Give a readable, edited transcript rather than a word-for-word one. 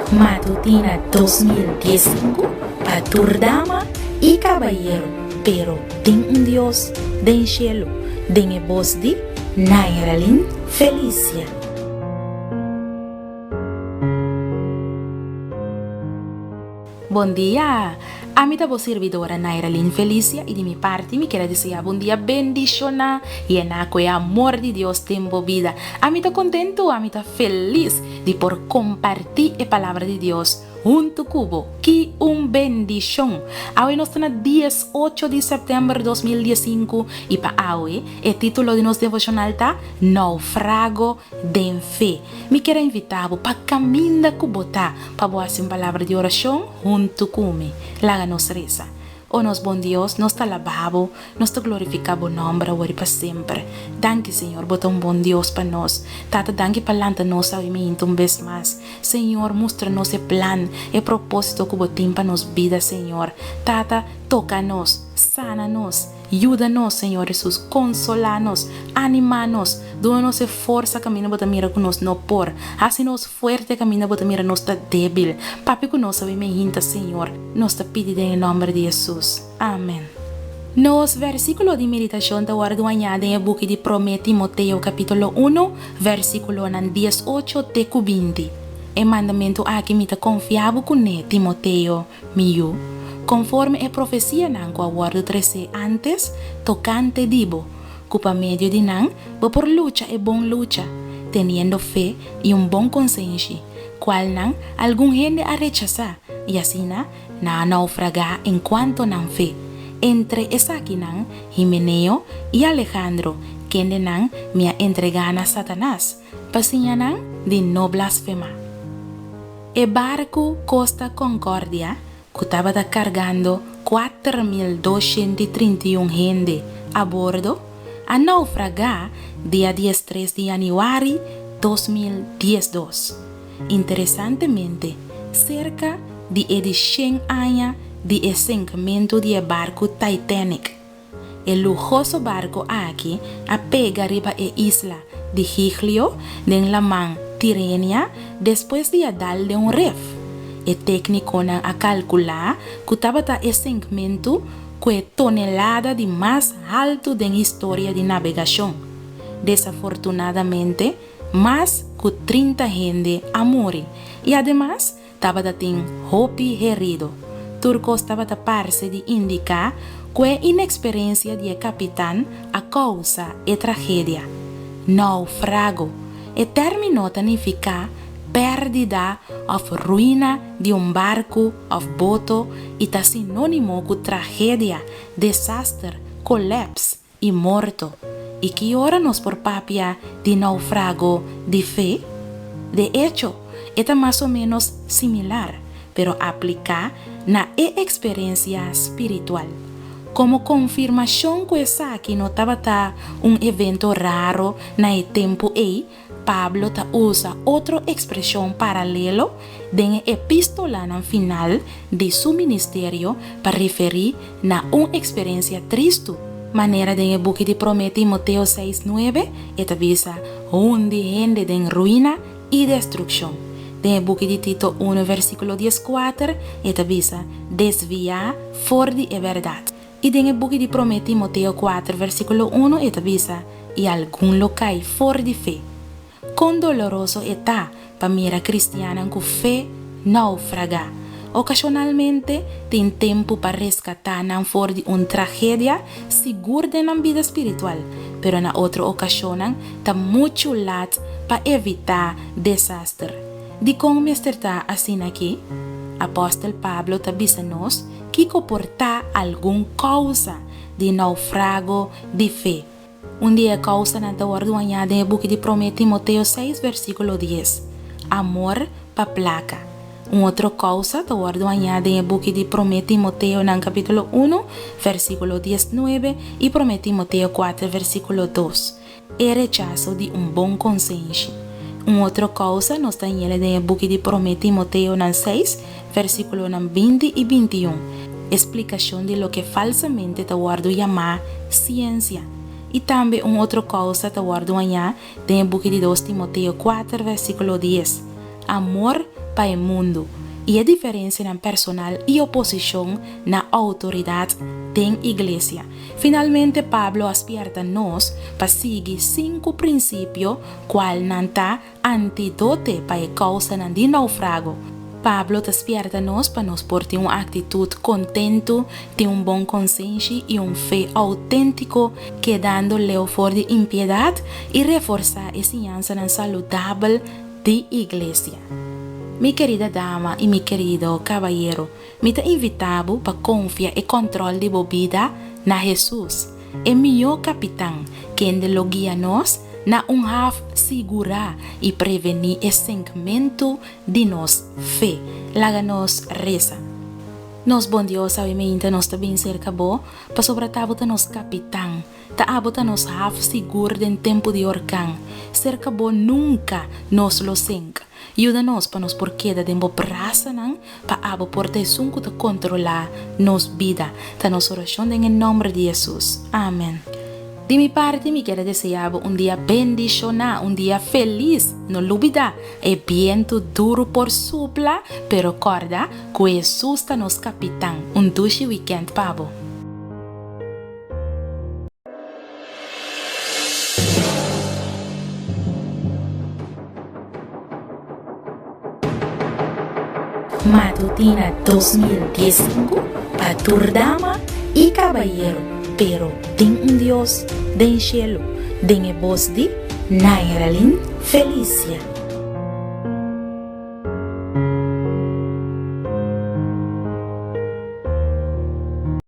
Matutina 2015 pa tur dama y cabayero, pero tin un Dios den cielo, den e bos di Nairalyn Felicia. Bon dia! Ami ta bo sirbidora Nairalyn Felicia y di mi parti mi kier a desea bo un dia bendiciona, yena cu e amor di Dios den bo bida. Ami ta contento, ami ta felis di por comparti e palabra di Dios hunto cu bo. Ki un bendicion! Awe nos ta na 18 di september 2015 y pa awe e titulo di nos devocional ta Naufrago den Fe. Mi kier a invita bo pa caminda cu bo ta pa bo hasi un palabra di orashon huntu ku mi. Laga nos resa. O nos bon Dios, nos ta alabá bo, nos ta glorifiká bo nòmber awor i pa semper. Danki, Señor, bo ta un bon Dios pa nos. Tata, danki pa lanta nos awe miinta un bes mas. Señor, mustra nos e plan, e propósito ku bo tin pa nos bida, Señor. Tata, toka nos, sana nos. Yuda nos, Señor Hesus, konsolá nos, animá nos, duna nos e forsa kaminda bo ta mira ku nos no por. Hasi nos fuerte kaminda bo ta mira nos ta débil. Papia ku nos awe mehinta, Señor. Nos ta pidi den e nòmber di Hesus. Amen. Nos vèrsikulo di meditashon ta wòrdu hañá den e buki di Promé Timoteo kapítulo unu, vèrsikulonan 18 te ku 20. E mandamentu aki mi ta konfia bo kuné, Timoteo, Mi yu, konforme e profesianan ku a wòrdu tresé ántes tokante di bo, ku pa medio di nan bo por lucha e bon lucha, teniendo fe i un bon konsenshi, kualnan algun hende a rechasá i asina nan a naufragá enkuanto nan fe. Entre esakinan Himeneo i Alejandro, kendenan mi a entregá na Satanas, pa siña nan di no blasfemá. E barku Costa Concordia, ku tabata kargando 4231 hende a bordo, a naufragá dia 13 di yanüari 2012. Interesantemente, serka di e di shen aña di e senkmentu di e barku Titanic. E luhoso barco aki a pega riba e isla di Giglio den laman Tirrenia despues di a dal den un ref. E técniconan a calculá cu tabata e sinkmentu cu e tonelada di mas haltu den historia di nabegacion. Desafortunadamente, mas cu 30 hende a muri y ademas Tabata tin hopi herido. Tur kos tabata parse di indiká ku e inèksperensia di e kapitan a kousa e tragedia. Naufrago. E término ta nifiká pèrdida òf ruina di un barku òf boto i ta sinónimo ku tragedia, desaster, kolèps. i morto. I ki ora nos por papia di naufrago di fe? De echo, e ta mas o ménos similar, pero apliká na e eksperensia spiritual. Komo konfirmashon ku esaki no tabata un evento raro na e tempu ei, Pablo ta usa otro ekspreshon paralelo den e epístolanan final di su ministerio pa referí na un eksperensia tristu, manera den e buki di Promé Timoteo seis nuebe e ta bisa hundi hende den ruina i destrukshon. Den e buki di Tito unu versíkulo 14 e ta bisa desviá for di e bèrdat. I den e buki di Promé Timoteo kuater versíkulo unu e ta bisa, I algun lo kai for di fe. Kon doloroso e ta pa mira kristiannan ku fe naufragá! Okashonalmente tin tempu pa reskatá nan for di un tragedia sigur den nan bida spiritual, pero na otro okashonnan ta muchu lat pa evitá desaster. Dikon mester ta asin'akí? Apòstel Pablo ta bisa nos Kiko por ta algun kousa di naufrago di fe? Un di e kousanan ta wòrdu hañá den e buki di Promé Timoteo seis versíkulo dies, amor pa plaka. Un otro kousa ta wòrdu hañá den e buki di Promé Timoteonan kapítulo unu versíkulo 19 i Promé Timoteo kuater versíkulo dos, e rechaso di un bon konsenshi. Un otro kousa nos ta hañ'el den e buki di Promé Timoteonan seis, versíkulonan 20 i 21, e splikashon di loke falsamente ta wòrdu yamá siensia. I tambe un otro kousa ta wòrdu hañá den e buki di Dos Timoteo kuater, versíkulo 10. amor pa e mundu i e diferensianan personal i oposishon na outoridat den iglesia. Finalmente Pablo a spièrta nos pa sigui sinku prinsipio kualnan ta antidote pa e kousanan di naufrago. Pablo ta spièrta nos pa nos por tin un aktitut kontentu, tin un bon konsenshi i un fe outéntiko, kedando leu for di impiedat i reforsá e siñansanan saludabel di iglesia. Mi kerida dama i mi kerido kabayero, mi ta invitá bo pa konfia e kòntròl di bo bida na Hesus, e mihó Kapitan, kende lo guia nos na un haf sigurá i prevení e senkmentu di nos fe. Laga nos resa. Nos bon Dios, awe meinta nos ta bin serka bo, pasobra ta bo ta nos Kapitan, ta abo ta nos haf sigur den tempu di orkan. Serka bo nunka nos lo senk. Yuda nos pa nos por keda den bo brasanan, pa abo por ta esun ku ta kontrolá nos bida. Ta nos orashon den e nòmber di Hesus. Amen. Di mi parti mi kier a deseá bo un dia bendishoná, un dia felis. No lubidá, e bientu duru por supla, pero kòrda ku Hesus ta nos Kapitan. Un dushi wikènt pa bo. Matutina 2015 pa tur dama y cabayero, pero tin un Dios den cielo, den e bos di Nairalyn Felicia.